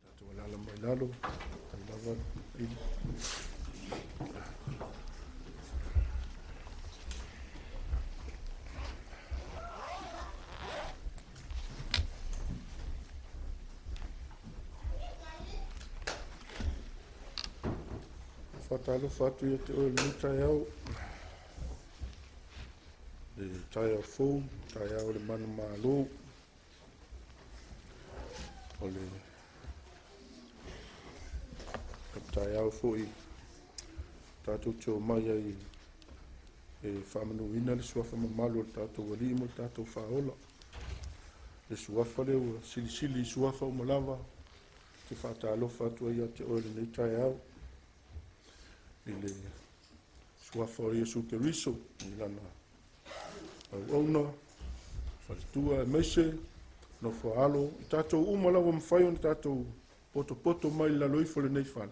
Tatou alaala mai lalo, tai lava ili. Faatalofa atu ia te oe i lenei taeao, le taeao fou, taeao o le manumalo, o le taeao foi tatou te omai ai e faamanuina le suafa mamalu o le tatou Alii ma le tatou Faaola. Le suafa lea ua silisili i suafa uma lava, te faatalofa atu ai ia te oe i lenei taeao, i le suafa o Iesu Keriso, i lana auauna, faletua aemaise, nofoaalo, i tatou uma lava mafai ona tatou potopoto mai i lalo ifo o lenei fale.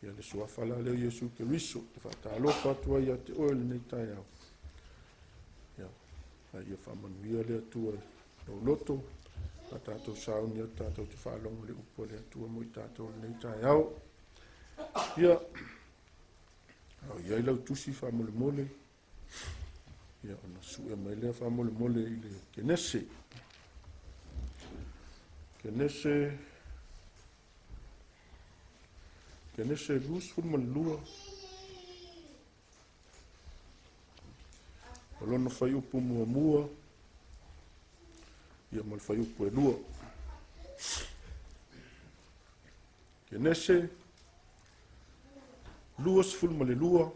Ia le suafa la lea o Iesu Keriso, te faatalofa atu ai ia te oe i lenei taeao. Ia, a ia faamanuia le Atua i lou loto, a tatou sauni atu tatou te faalogo i le upu a le Atua mo i tatou i lenei taeao. Ia, a o i ai lau tusi faamolemole, ia ona sue mai lea faamolemole i le Kenese. Kenese, Kenese 22, o lona fuaiupu muamua, ia ma le fuaiupu e 2. Kenese 22,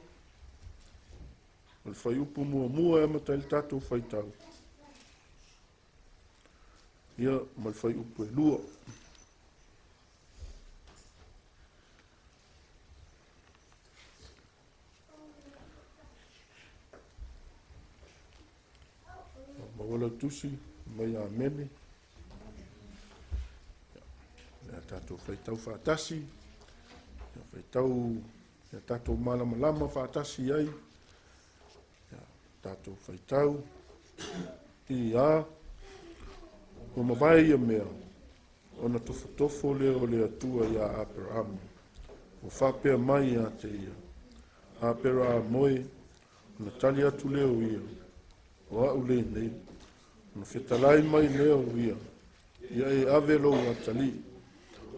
o le fuaiupu muamua e amata ai le tatou faitau, ia ma le fuaiupu e 2. Maua lau tusi mai Amene. Ia tatou faitau faatasi, ia faitau ia tatou malamalama faatasi ai, ia tatou faitau i a ua mavae ia mea ona tofotofo lea o le Atua iā Aperama, ua faapea mai ia te ia. Aperaamoe, ona tali atu lea o ia, O a'u lenei. Ona fetalai mai lea o ia, Ia e ave lou atalii,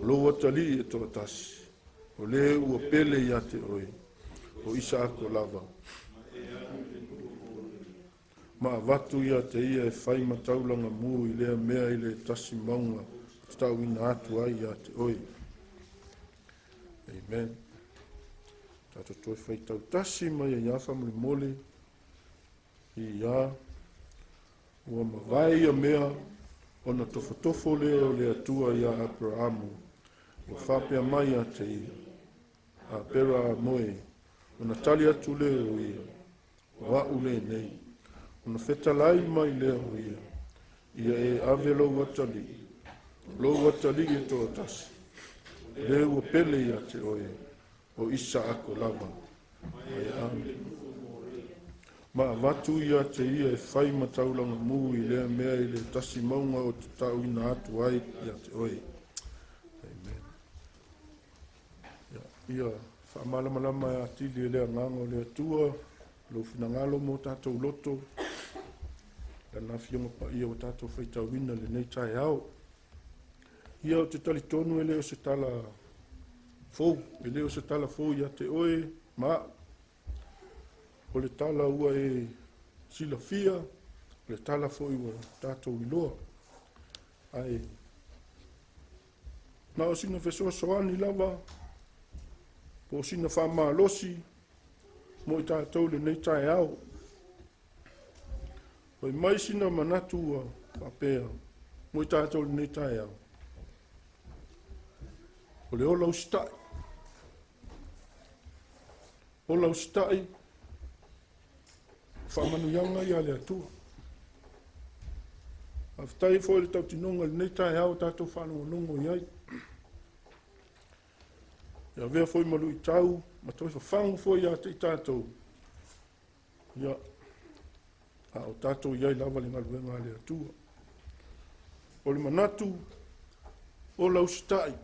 o lou atalii e toatasi, o le ua pele ia te oe, o Isaako lava, ma avatu ia te ia e fai ma taulaga mu i lea mea i le tasi mauga ou te ta'uina atu ai ia te oe. Amen. Tatou toe faitau tasi mai ai lava faamolemole. Ia, ua mavae ia mea ona tofotofo lea o le Atua iā Aperaamu, ua faapea mai ia te ia, Aperaamu e, ona tali atu lea o ia, O a'u lenei. Ona fetalai mai lea o ia, Ia e ave lou atalii, lou atalii e toatasi, o le ua pele ia te oe, o Isaako lava, ma e ave, ma avatu ia te ia e fai ma taulaga mu i lea mea i le tasi mauga o te ta'uina atu ai ia te oe. Amen. Ia faamalamalama e atili e le Agaga o le Atua lou finagalo mo tatou loto, Lana Afioga Paia ua tatou faitauina i lenei taeao. Ia, ou te talitonu e le o se tala fou, e le o se tala fou ia te oe ma a'u. O le tala ua e silafia, o le tala foi ua tatou iloa. Ae na o sina fesoasoani lava, po o sina faamalosi mo i tatou lenei taeao. Fai mai sina manatu ua faapea mo i tatou lenei taeao. O le ola usitai. Ola usitai, faamanuiaga ia a le Atua. Faafetai foi i le tautinoga i lenei taeao o tatou faalogologo i ai. E avea foi ma luitau ma toe fafagu foi ia te i tatou. Ia, a o tatou i ai lava le galuega a le Atua. O le manatu, ola usitai,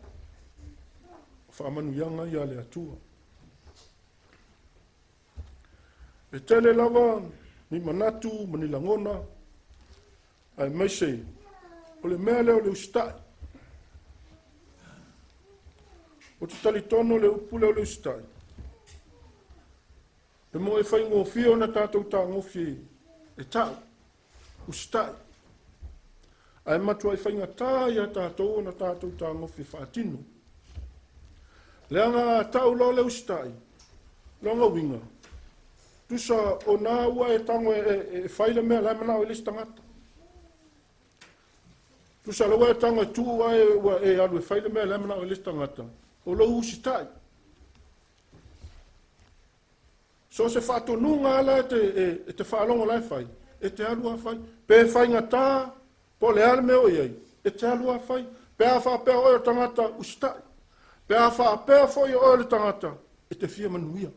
o faamanuiaga ia a le Atua. E tele lava ni manatu ma ni lagona, aemaise o le mea lea o le usitai. Ou te talitonu le upu lea o le usitai, e mo e faigofie ona tatou tagofi e ta'u, usitai. Ae matuai faigata ia tatou ona tatou tagofi e faatino. Leaga a ta'u loa le usitai, lona uiga, tusa o na ua e tago e, e, e fai le mea la e manao i le isi tagata. Tusa la ua e tago e tuu ae ua e alu e fai le mea la e manao i le isi tagata, o lou usitai. So o se faatonuga lava la e te, e, e te faalogo la e fai, e te alu lava fai. Pe faigata, po o le a le mea o i ai, e te alu lava fai. Pe a faapea oe o le tagata usitai. Pe a faapea foi o oe o le tagata e te fia manuia.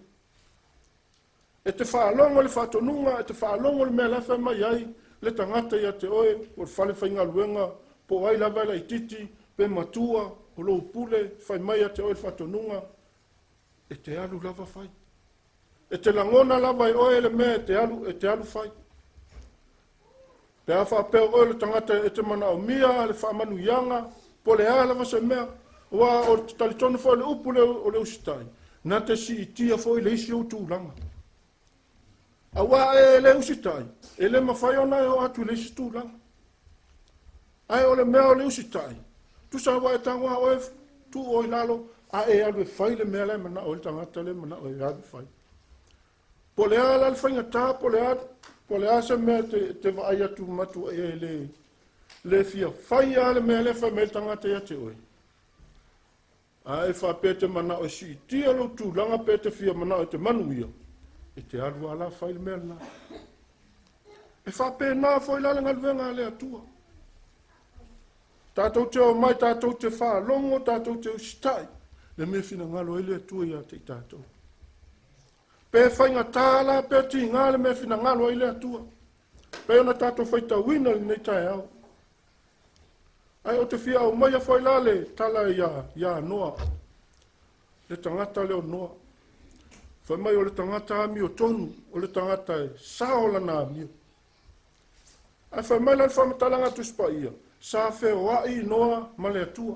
E te faalogo le faatonuga, e te faalogo le mea la e fai mai ai le tagata ia te oe, o le fale faigaluega, po o ai lava e laitiiti, pe matua, o lou pule, fai mai ia te oe le faatonuga, e te alu lava fai. E te lagona lava e oe le mea e te alu, e te alu fai. Pe a faapea o oe le tagata e te manaomia le faamanuiaga, po o le a lava se mea, aua o te talitonu foi o le upu lea o le usitai, na te siitia foi le isi ou tulaga. Aua e le usitai, e le mafai ona e oo atu i le isi tulaga. Ae o le mea o le usitai, tusa ua e tago lava oe, tuu oe i lalo, a e alu e fai le mea la e manao ai le tagata lea e manao e alu e fai. Po o le a la le faigata, po o le a, po o le a se mea te, te vaai atu matua e le, le fia fai lava le mea lea e fai mai le tagata ia te oe. A e faapea e te manao e siitia lou tulaga pe te fia manao e te manuia, e te alu lava la fai le mea lena. E faapena foi la le galuega a le Atua. Tatou te omai, tatou te faalogo, tatou te usitai le mea finagalo ai le Atua ia te i tatou. Pe faigata la, pe tiga le mea finagalo ai le Atua. Pei ona tatou faitauina lenei taeao. Ae ou te fia aumaia foi la le tala ia, ia Noa, le tagata lea o Noa. Fai mai o le tagata amiotonu, o le tagata e sao lana amio. Ae fai mai la le faamatalaga a Tusi Paia, sa feoai Noa ma le Atua.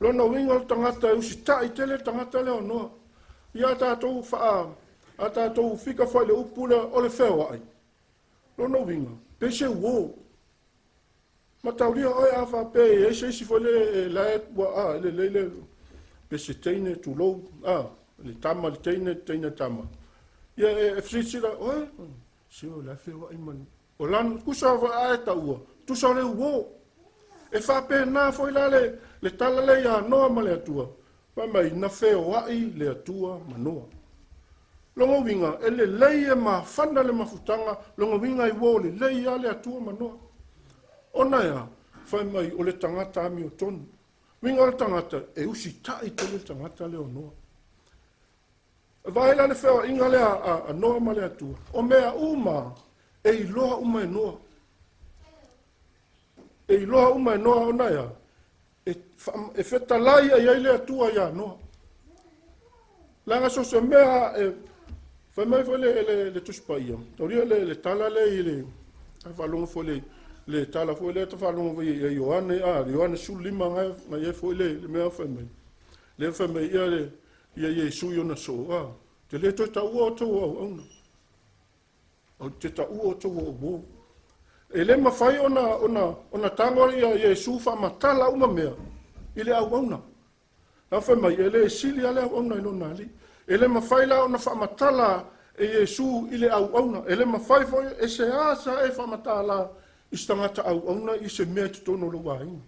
Lona uiga o le tagata e usitai tele le tagata lea o Noa. Ia a tatou faa a tatou fika foi le upu lea o le feoai. Lona uiga, pei se uo. Mataulia oe a faapea e i ai se isi foi lele e la e ua a e lelei le pe se teine tulou a le tama le teine teine tama. Ia e fesilisila oe se o la e feoai ma o lana tusa foi a e taua tusa o le uo. E faapena foi la le, le tala lea ia Noa ma le Atua. Fai mai, na feoai le Atua ma Noa. Lona uiga, e lelei e mafana le mafutaga, lona uiga e uo lelei lava le Atua ma Noa. Ona e a? Fai mai, o le tagata amiotonu. Uiga o le tagata, e usitai tele le tagata lea o Noa. E vaai la le feoaiga lea a Noa ma le Atua, o mea uma e iloa uma e Noa. E iloa uma e Noa ona e a? E, e fetalai ai ai le Atua iā Noa. Leaga so se mea e fai mai foi le, le, le Tusi Paia, taulia le, le tala lea i le, a faalogo foi le, le tala foi lea ta faalogo foi ia Ioane, a, Ioane 15 na, na i ai foi le, le mea fai mai. Lea fai mai ia le, ia Iesu i ona soo, a, te le toe taua outou auauna. Ou te taua outou o uo. E le mafai ona, ona, ona tago ia Iesu faamatala uma mea i le auauna. La fai mai, e le sili lava le auauna i lona alii. E le mafai la ona faamatala e Iesu i le auauna. E le mafai foi e seasea e faamatala i se tagata auauna i se mea i totonu o lou aiga.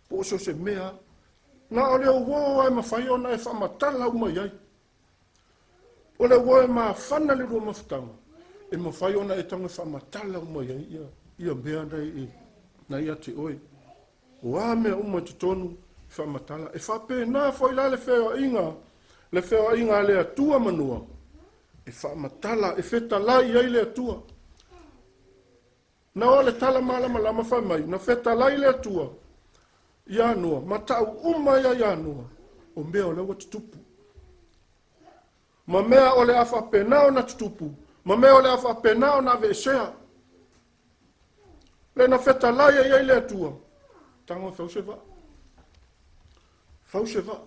Po o so se mea. Na o le uo e mafai ona e faamatala uma i ai. O le uo e mafana le lua mafutaga, e mafai ona e tago e faamatala uma i ai ia, ia mea na i, na ia te oe. O a mea uma i totonu e faamatala. E faapena foi la le feoaiga, le feoaiga a le Atua ma Noa, e faamatala, e fetalai i ai le Atua. Na o le tala malamalama fai mai, na fetalai le Atua iā Noa, ma tau uma ia iā Noa, o mea o lea ua tutupu. Ma mea o le a faapena ona tutupu, ma mea o le a faapena ona aveesea. Le na fetalai ai ai le Atua, tago e fau se vaa. Fau se vaa.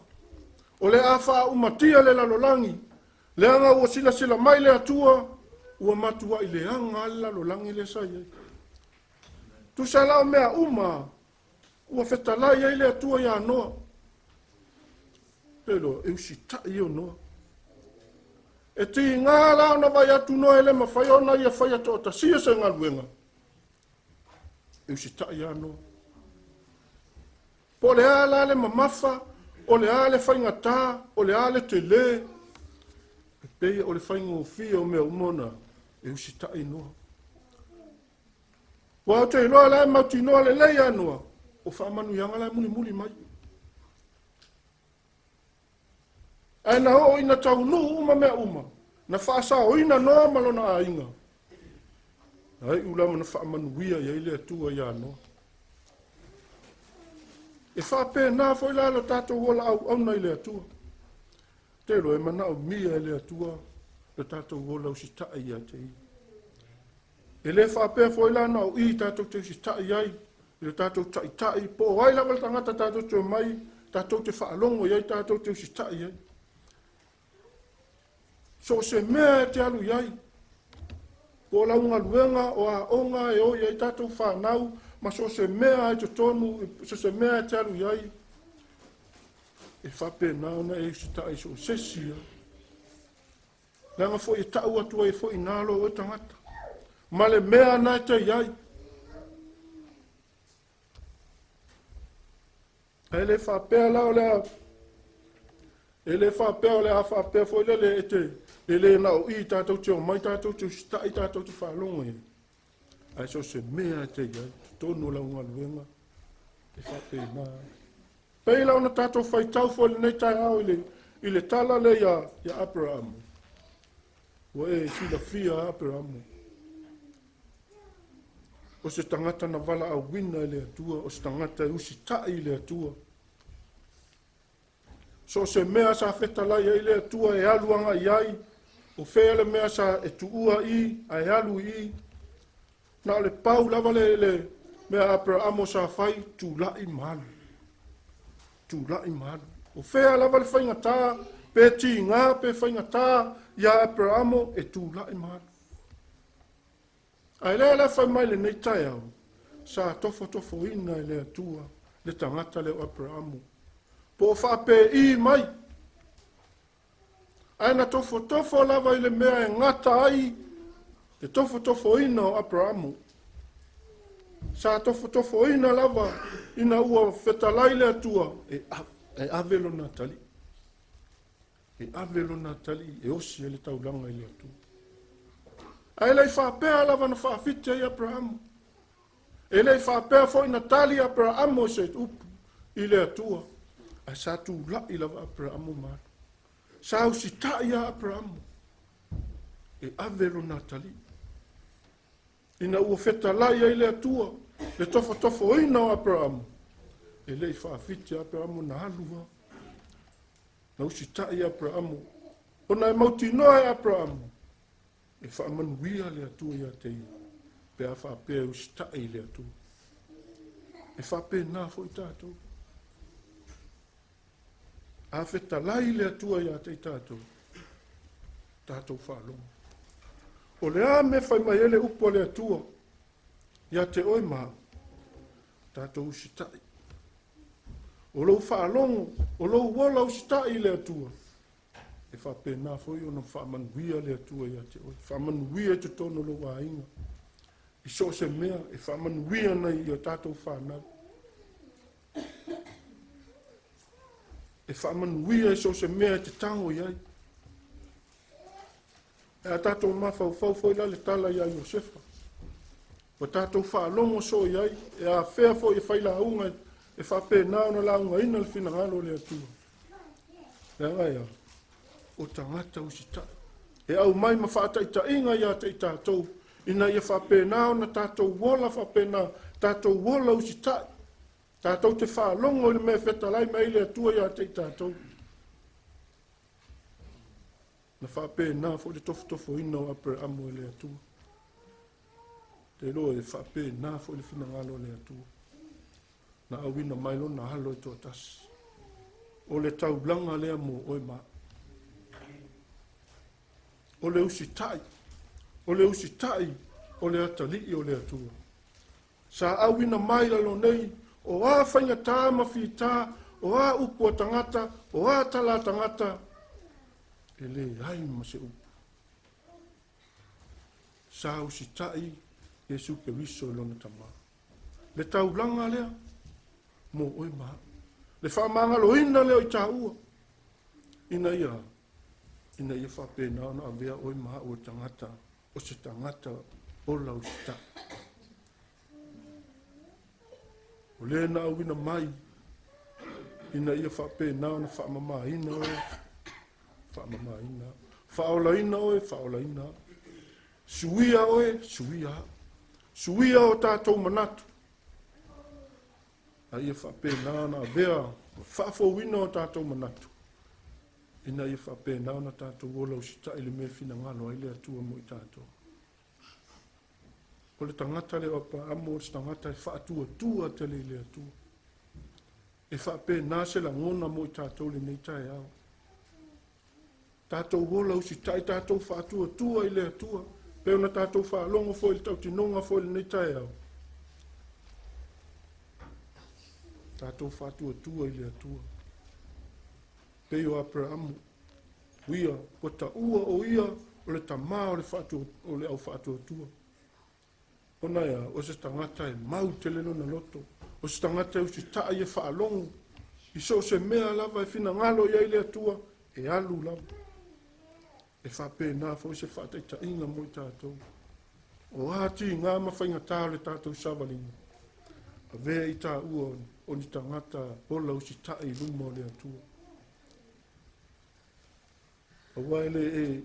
O le a faaumatia le lalolagi, leaga ua silasila mai le Atua, ua matuai leaga lava le lalolagi lea sa i ai. Tusa la o mea uma, ua fetalai ai le Atua iā Noa. Pe loa, e usitai ia o Noa. E tiga la ona vai atu Noa e le mafai ona ia faia toatasia se galuega. E usitai ia Noa. Po o le a la le mamafa, o le a le faigata, o le a le tele, e pei o le faigofie o mea uma ona e usitai Noa. Ua ou te iloa la e mautinoa lelei ia Noa, o faamanuiaga la e mulimuli mai. Ae na oo ina taunuu uma mea uma, na faasaoina Noa ma lona aiga. Na iu lava na faamanuia i ai le Atua iā Noa. E faapena foi la lo tatou ola auauna i le Atua. Te iloa e manaomia e le Atua lo tatou ola usitai ia te ia. E le faapea foi la na o i tatou te usitai ai i lo tatou taitai, po o ai lava le tagata tatou te omai, tatou te faalogo i ai, tatou te usitai i ai. So o se mea e te alu i ai, po o lau galuega, o aoga e o i ai tatou fanau, ma so o se mea i totonu, so o se mea e te alu i ai, e faapena ona e usitai so o se isi lava. Leaga foi e tau atu ai foi inā loa oe tagata. Ma le mea na e te i ai. Ae le faapea la o le a e le faapea o le a faapea foi lele e te e le na o i tatou te omai tatou te usitai tatou te faalogo i ai. Ae so o se mea e te i ai totonu o lau galuega e faapena. Pei la ona tatou faitau foi lenei taeao i le, i le tala lea ia, ia Aperamo. Ua e silafia Aperamo. O se tagata na valaauina e le Atua, o se tagata e usitai i le Atua. So o se mea sa fetalai ai le Atua e alu agai ai, o fea le mea sa e tuua i ae alu i i. Na o le pau lava le mea a Aperamo sa fai, tulai ma alu. Tulai ma alu. O fea lava le faigata, pe tiga pe faigata ia Aperamo e tulai ma alu. Ae lea la fai mai lenei taeao, sa tofotofoina e le Atua le tagata lea o Aperamo. Po o faapei mai, ae na tofotofo lava i le mea e gata ai le tofotofoina o Aperamo. Sa tofotofoina lava ina ua fetalai le Atua e ave lona atalii. E ave lona atalii e osi ai le taulaga i le Atua. Ae le i faapea lava na faafiti ai Aperamo. E le i faapea foi na tali Aperamo i se upu i le Atua. Ae sa tulai lava Aperamo ma alu. Sa usitai a Aperamo e ave lona atalii. Ina ua fetalai ai le Atua le tofotofoina o Aperamo, e le i faafiti Aperamo na alu lava. Na usitai Aperamo, ona e mautinoa e Aperamo, e faamanuia le Atua ia te ia, pe a faapea e usitai i le Atua. E faapena foi tatou. A fetalai le Atua ia te i tatou, tatou faalogo. O le a mea fai mai ai le upu a le Atua ia te oe ma au, tatou usitai. O lou faalogo, o lou ola usitai i le Atua, e faapena foi ona faamanuia le Atua ia te oe. Faamanuia i totonu o lou aiga. I so o se mea e faamanuia nei i o tatou fanau. E faamanuia i so o se mea e te tago i ai. E a tatou mafaufau foi la le tala ia Iosefa. Ua tatou faalogo soo i ai, e afea foi e fai lauga e faapena ona laugaina le finagalo o le Atua. Leaga e a? O tagata usitai. E aumai ma faataitaiga ia te i tatou, ina ia faapena ona tatou ola faapena, tatou ola usitai. Tatou te faalogo i le mea e fetalai mai ai le Atua ia te i tatou. Na faapena foi le tofotofoina o Aperamo e le Atua. Te iloa e faapena foi le finagalo o le Atua. Na auina mai lona alo e toatasi. O le taulaga lea mo oe ma au. O le usitai, o le usitai o le atalii o le Atua. Sa auina mai lalo nei, o a faigata ma fita, o a upu a tagata, o a tala a tagata, e leai ma se upu. Sa usitai Iesu Keriso i lona Tama. Le taulaga lea mo oe ma au. Le faamagaloina lea o i tāua, ina ia faapena ona avea oe ma au e tagata, o se tagata ola usitai. O le na auina mai, ina ia faapena ona faamamaina oe, faamamaina au. Faaolaina oe, faaolaina au. Suia oe, suia au. Suia o tatou manatu. A ia faapena ona avea faafouina o tatou manatu, ina ia faapena ona tatou ola usitai le mea e finagalo ai le Atua mo i tatou. O le tagata lea o Aperamo o se tagata e faatuatua tele i le Atua. E faapena se lagona mo i tatou lenei taeao. Tatou ola usitai, tatou faatuatua i le Atua, pe ona tatou faalogo foi i le tautinoga foi i lenei taeao. Tatou faatuatua i le Atua. Pei o Aperamo, o ia, ua taua o ia o le tama o le, faatu, o le au faatuatua. Ona e a, o se tagata e mau tele lona loto, o se tagata e usitai e faalogo, i so o se mea lava e finagalo i ai le Atua, e alu lava. E faapena foi se faataitaiga mo i tatou. O a tiga ma faigata o le tatou savaliga, avea i taua o ni tagata ola usitai i luma o le Atua. Aua e le e,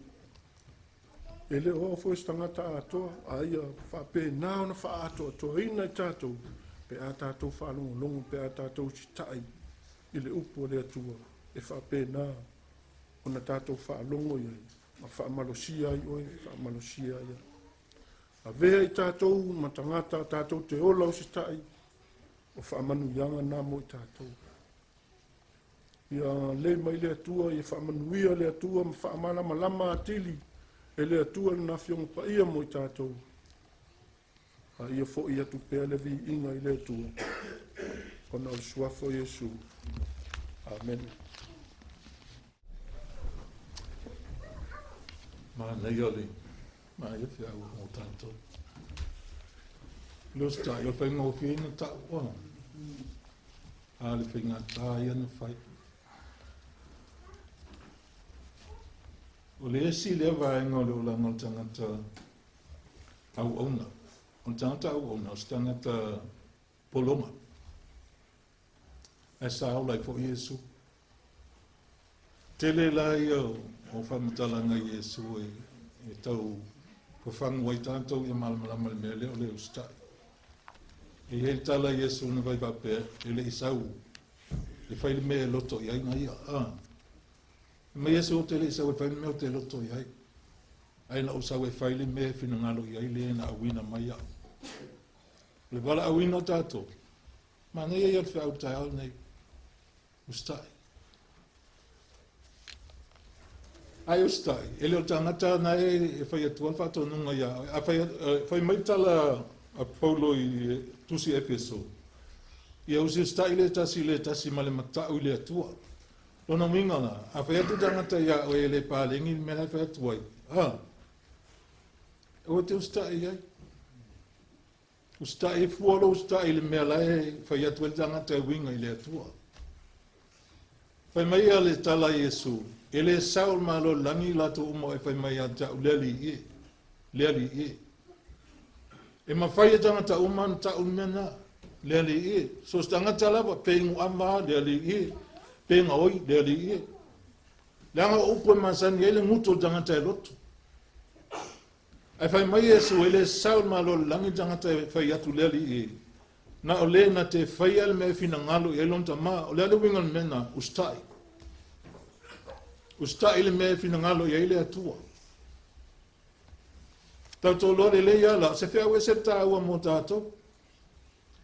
e le o au foi se tagata atoa, a ia faapena ona faaatoatoaina i tatou, pe a tatou faalogologo, pe a tatou usitai i le upu a le Atua. e faapena ona tatou faalogo i ai ma faamalosia ai oe, faamalosia ai au. Avea i tatou ma tagata tatou te ola usitai, o faamanuiaga na mo i tatou. Ia lei mai le Atua, ia faamanuia le Atua ma faamalamalama atili e le Atua lana Afioga Paia mo i tatou. A ia foi atu pea le viiga i le Atua, ona o le suafa o Iesu. Amene. Manaia le manaia feau o tatou. Le usitai o le faigofie na ta'u a. A o le faigata ia na fai. O le isi lea vaega o le olaga o le tagata auauna. O le tagata auauna, o se tagata pologa. Ae sa ola ai foi Iesu. Tele la ia o faamatalaga i Iesu e tau fafagu ai tatou ia malamalama i le mea lea o le usitai. E i ai le tala a Iesu na fai faapea, e le i sau e fai le mea e loto i ai na ia. Ah. Fai mai Iesu ou te le i sau e fai le mea ou te loto i ai. Ae na ou sau e fai le mea e finagalo i ai le na auina mai au. O le valaauina o tatou, manaia ia o le feau i le taeao lenei. Usitai. Ae usitai, e le o le tagata na e fai atua le faatonuga ia oe. A fai, fai mai le tala a Paulo i tusi Efeso, ia usiusitai le tasi i le tasi ma le mata'u i le Atua. Lona uiga la, a fai atu le tagata ia oe e le paleni le mea la e fai atu ai, a, aua e te usitai i ai. Usitai e fua lou usitai i le mea la e fai atu ai le tagata e uiga i le Atua. Fai mai ia le tala a Iesu, E le sao le Malo o le lagi i latou uma e fai mai ia te au, Le Alii e, le Alii e. E mafai e tagata uma ona ta'u le mea na, Le Alii e. So o se tagata lava, pe inu ava, Le Alii e, pe gaoi, Le Alii e. Leaga o upu e masani ai le gutu o le tagata e loto. Ae fai mai Iesu, E le sao le Malo o le lagi le tagata e fai atu le Alii e, na o le na te faia le mea e finagalo i ai lona Tama. O le a le uiga o le mea na? Usitai. Usitai le mea e finagalo i ai le Atua. Tatou iloa lelei lava la, o se feau ese le taua mo tatou.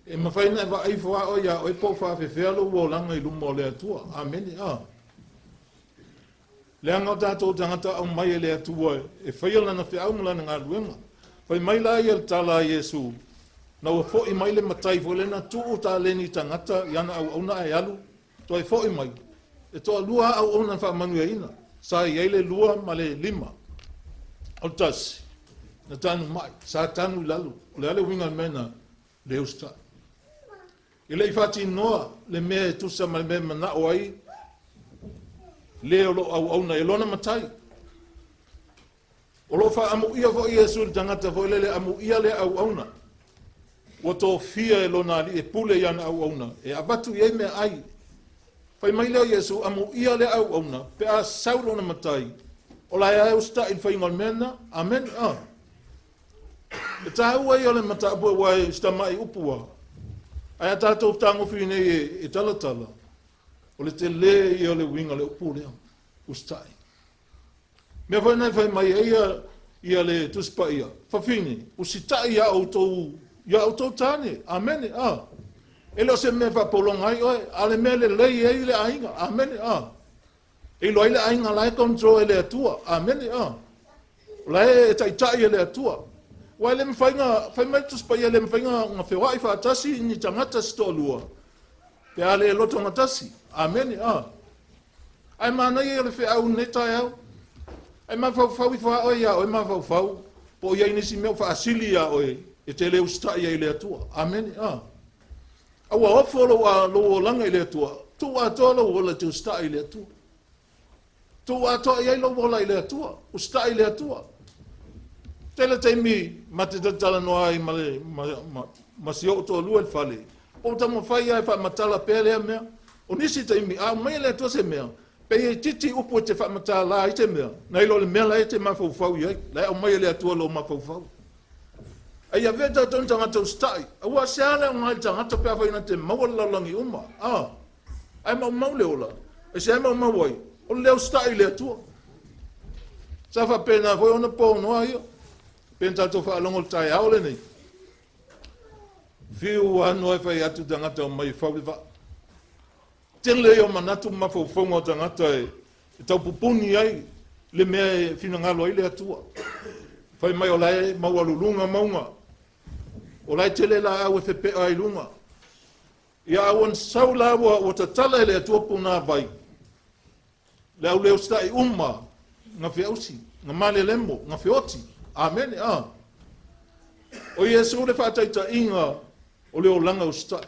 E mafai ona e vaai ifo lava oe iā oe po o faafefea lou olaga i luma o le Atua. Amene. A. Leaga o tatou tagata aumai e le Atua e faia lana feau ma lana galuega. Fai mai la ia le tala a Iesu, na ua foi mai le matai foi lea na tuu taleni i tagata i ana auauna ae alu, toe foi mai. E toalua lava auauna na faamanuiaina, sa i ai le 2 ma le 5. O le tasi, na tanu mai, sa tanu i lalo. O le a le uiga o le mea na? Le usitai. E le i faatinoa le mea e tusa ma le mea e manao ai le o lo o auauna e lona matai. O lo o faaamuia foi Iesu i le tagata foi lele amuia lea auauna. Ua tofia e lona alii e pule i ana auauna e avatu i ai meaai. Fai mai lea o Iesu, amuia lea auauna pe a sau lona matai, o la e usitai i le faiga o le mea lena. Amene. Ah. E taua ia o le mataupu aua e si tamai upu a. Ae a tatou fetagofi nei e, e talatala, o le tele ia o le uiga o le upu lea, usitai. Mea foi na e fai mai ai ia, ia le Tusi Paia, fafine, usitai ia outou, ia outou tane. Amene. Ah. E le o se mea faapologa ai oe, a o le mea lelei ai le aiga. Amene. Ah. E iloa ai le aiga la e control e le Atua. Amene. Ah. O la e taitai e le Atua. Aua e le mafai na, fai mai le Tusi Paia, e le mafai na feoai faatasi ni tagata se toalua, pe a le loto gatasi. Amene. Ah. Ae manaia ia o le feau i lenei taeao. Ae mafaufau ifo lava oe iā oe mafaufau, po o i ai nisi mea o faasili iā oe e te le usitai ai i le Atua. Amene. Ah. A ua ofo lou, lou olaga i le Atua, tuu atoa lou ola e te usitai i le Atua. Tuu atoa i ai lou ola i le Atua, usitai i le Atua. Tele taimi ma te talatalanoa ai ma, le, ma, ma, ma si ou toalua i le fale, po o taumafai lava e faamatala pea lea mea. O nisi taimi, a aumai e le Atua se mea, pei e itiiti upu e te faamatala ai se mea, nai lo le mea la e te mafaufau i ai, la e aumai e le Atua lou mafaufau. A ia avea tatou ni tagata usitai, aua se a le aoga i le tagata pe afai na te maua le lalolagi uma, a, ae maumau le ola. Aisea e maumau ai? O le le usitai i le Atua. Sa faapena foi ona po Noa ia. Pe na tatou faalogo i le taeao lenei. Fiu lava Noa e fai atu tagata omai e fau le vaa. Tele ia o manatu ma mafaufauga o tagata e taupupuni ai le mea e finagalo ai le Atua. Fai mai o la e maualuluga mauga. O la e tele laau e fepea ai luga. Ia a ua sau la ua tatala e le Atua punavai, le au le usitai uma na feausi, na malelemo, na feoti. Amene. A. O Iesu le faataitaiga o le olaga usitai.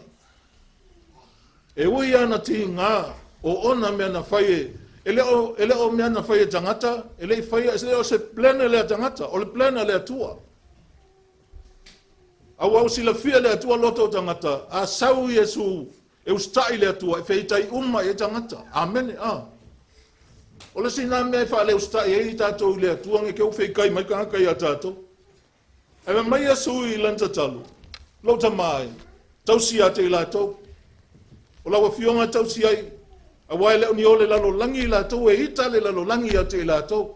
E ui lava na tiga o ona mea na fai e, e le o, e le o mea na fai e tagata, e le i faia, e le o se plan a lea tagata, o le plan a le Atua. Aua ua silafia e le Atua loto o tagata, a sau Iesu e usitai i le Atua, e feitai uma i ai tagata. Amene. A. O le isi na mea e faale-usitai ai tatou i le Atua, ne i te i ua feitai mai tagata ia tatou. Ae fai mai Iesu i lana tatalo, Lou Tama e, tausi ia te i latou. O lau Afioga e tausi ai, aua e le o ni o le lalolagi i latou, e ita le lalolagi ia te i latou.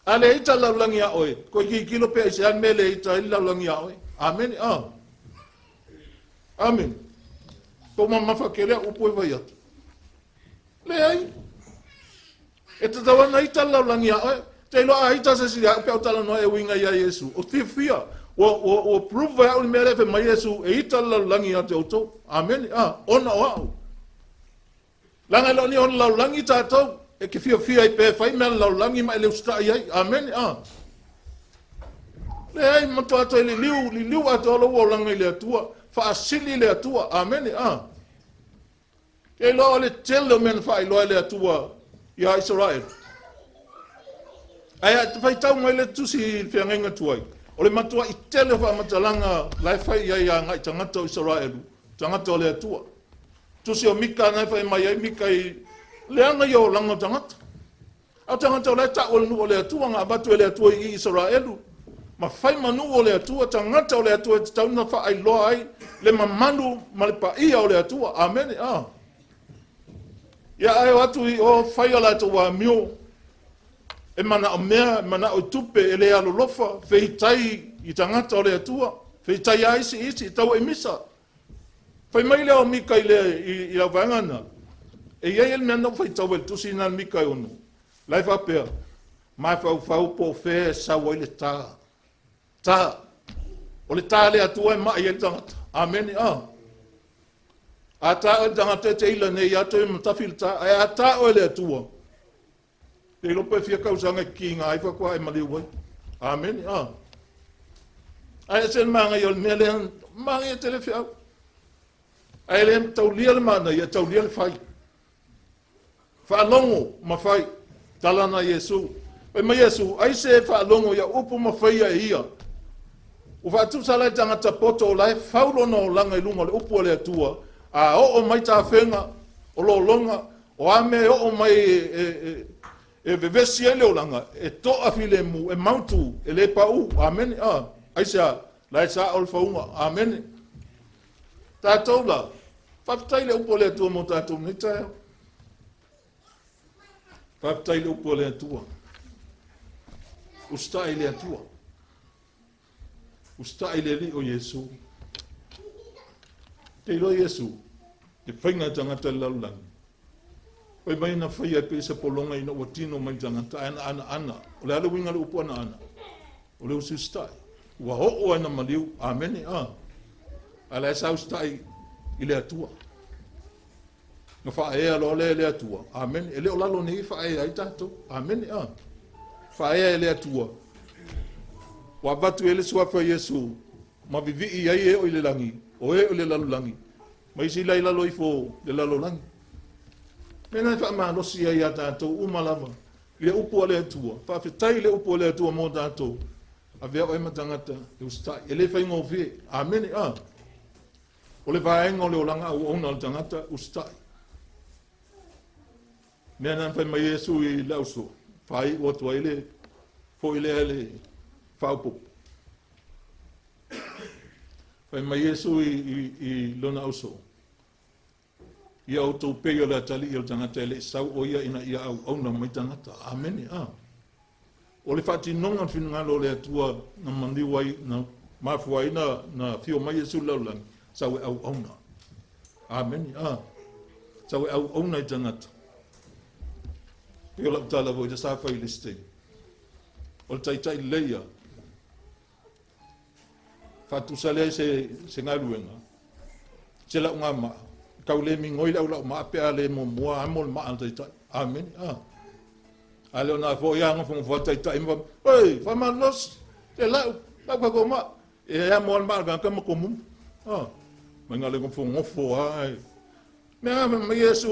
A le ita le lalolagi ia oe, toe tilotilo pe aisea le mea e le ita ai le lalolagi ia oe. Amene. Ah. Amene. Tou mamafa tele au upu e fai atu. Leai. E tatau ona ita le lalolagi ia oe. Te iloa a ita se isi ia au pe au talanoa e uiga ia Iesu. O fiafia. Ua, ua, ua prove e au le mea lea e fai mai Iesu e ita le lalolagi ia te outou. Amene. Ah, ona o au. Leaga e le o ni ona lalolagi tatou, e te fiafia ai pea e fai mea a le lalolagi ma e le usitai ai. Amene. A. Leai, matua toe liliu, liliu atoa lou olaga i le Atua, faasili le Atua. Amene. A. Ke iloa o le tele o mea na faailoa e le Atua ia Isaraelu. Ae a faitau mai le tusi i le feagaiga tuai, o le matuai tele o faamatalaga la e fai i ai agai tagata o Isaraelu, tagata o le Atua. Tusi o Mika na e fai mai ai Mika i leaga ia olaga o tagata. A o tagata o la e tau o le nuu o le Atua, na avatu e le Atua i Isaraelu, ma fai ma nuu o le Atua, tagata o le Atua e tatau ona faailoa ai le mamalu ma le paia o le Atua. Amene. A. Ia ae o atu i o fai a latou amio, e manao mea, e manao i tupe, e le alolofa, feitai i tagata o le Atua, feitai a isi isi, e tau e misa. Fai mai lea o Mika i, le, i, i lau vaega na, e i ai le mea na ou faitau ai le tusi na Mika e ono, la e faapea, mafaufau po o fea e sau ai le tā. Tā. O le tā le Atua e mai ai le tagata. Amene. A. A tā oe le tagata e te ila nei ia toe matafi le tā. Ae a tā oe le Atua, Te iloa pe fia tausaga e kikiga ai faatoa e maliu ai. Amene. A. Ae ese le manaia o le mea lea, manaia tele feau. Ae le taulia le manaia, e taulia le fai. Faalogo ma fai. Tala na Iesu. Fai mai Iesu, ai se e faalogo ia upu ma faia e ia. Ua faatusa la i tagata poto o la e fau lona olaga i luga o le upu a le Atua, a oo mai tafega o lologa, O a mea e oo mai e vevesi ai le olaga, e toa filemu, e mautu, e le paū. Amene. A, aisea, la e sao le fauga. Amene. Tatou la, faafetai le upu a le Atua mo tatou nei taeao. Faafetai le upu a le Atua. Usitai le Atua. Usitai le Alii o Iesu. Te iloa Iesu, te faiga e tagata i le lalolagi. Fai mai na faia e pei se pologa ina ua tino mai le tagata, ae na anaana. O le a le uiga o le upu anaana? O le usiusitai. Ua oo ai na maliu. Amene. A. A la e sa usitai i le Atua. Na faaea loa lea e le Atua. Amene. E le o lalo nei e faaea ai tatou. Amene. A. Faaea e le Atua. Ua avatu i ai le suafa o Iesu ma vivii ai e o i le lagi, o e o le lalolagi, ma isi la i lalo ifo o le lalolagi. Mea na e faamalosi ai ia tatou uma lava i le upu a le Atua. Faafetai i le upu a le Atua mo tatou. Avea oe ma tagata e usitai. E le faigofie. Amene. A. O le vaega o le olaga auauna o le tagata, usitai. Mea na fai mai Iesu i le auso, faaiu atu ai le foi lea le faaopoopo. Fai mai Iesu i lona auso. Ia outou pei o le atalii o le tagata e le i sau o ia ina ia auauna mai tagata. Amene. A. O le faatinoga o le finagalo o le Atua na maliu ai, na mafua ai na, na afio mai Iesu i le lalolagi, sau e auauna. Amene. A. Sau e auauna i tagata. Pei o lau tala foi sa fai i le isi taimi. O le taitai lelei ia, faatusa lea i se, se galuega, se lauga maa, tau le migoi le au lau maa pe a le muamua amo le maa a le taitai. Amene. A. A le o na foi a gofogofoa le taitai ma fai, oi, faamalolosi, se lau, lau kako maa. E amo a le maa a le tagata ma komumu. A. Mai na le gofogofo a e. Mea fai mai Iesu,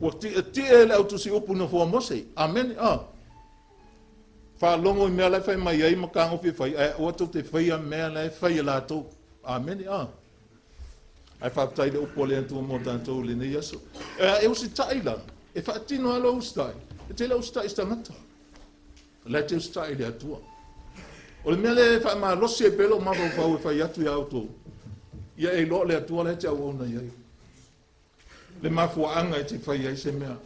ua tietie le au tusi upu i nofoa Mose. Amene. A. Faalogo i mea la e fai mai ai ma tagofi e fai, ae aua tou te faia mea la e fai e latou. Amene. A. Ae faafetai i le upu a le Atua mo tatou i lenei aso. E usitai la, e faatino lava lou usitai. E te le usitai i se tagata. O la e te usitai i le Atua. O le mea lea e faamalosi ai pea lou mafaufau e fai atu iā outou, ia e iloa o le Atua la e te auauna i ai. Le mafuaaga e te fai ai se mea.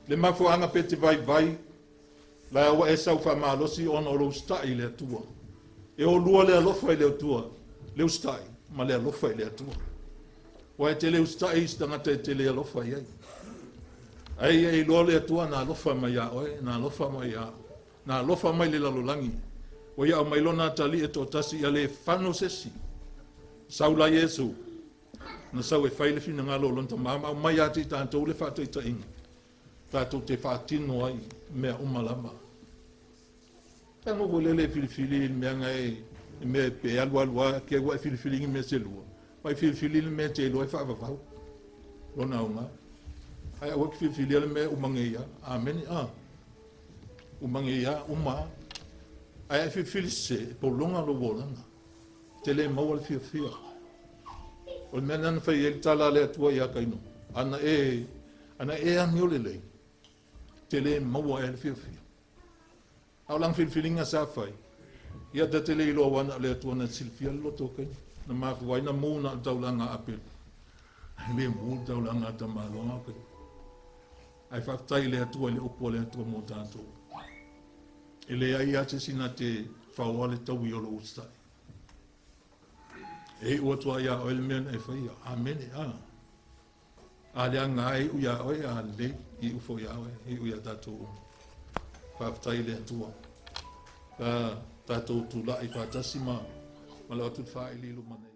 Le mafuaaga pe te vaivai, la ua e sau faamalosi ona o lou usitai i le Atua. E o lua le alofa i le Atua, le usitai ma le alofa i le Atua. Aua e te le usitai i se tagata e te le alofa i ai. Ae ia iloa le Atua na alofa mai iā oe, na alofa mai iā au, na alofa mai le lalolagi. Ua ia aumai lona atalii e toatasi ia le fano se isi. Sau la Iesu, na sau e fai le finagalo o lona Tama ma aumai ia te i tatou le faataitaiga tatou te faatino ai mea uma lava. Tago foi lele e filifili i le mea na e i mea pe alu alu a ke ua e filifili ni mea se lua. Mai filifili le mea te iloa e faavavau lona aoga. Ae aua e te filifilia le mea e uma nei a. Amene. A. Uma nei a, uma a. Ae a e filifili sese, e pologa lou olaga. Te le maua le fiafia. O le mea lena na fai ai le tala a le Atua ia Kaino, ana e, ana e amio lelei, te le maua ea le fiafia. A o lana filifiliga sa fai, ia ta te le iloa aua na o le Atua na te silafia le loto o Kaina. Na mafua ai na mu na o le taulaga a Apelu. Ae le mu le taulaga a tamaloa o Kaina. Ae faafetai i le Atua i le upu a le Atua mo tatou. E leai lava se isi na te faoa le taui o lou usitai. E iu atu lava iā oe le mea na e faia. Amene. A. A leaga lava e iu iā oe, a lelei, iu foi iā oe, iu iā tatou uma. Faafetai i le Atua. Ka tatou tulai faatasi ma, ma lau atu le faaili i luma nei.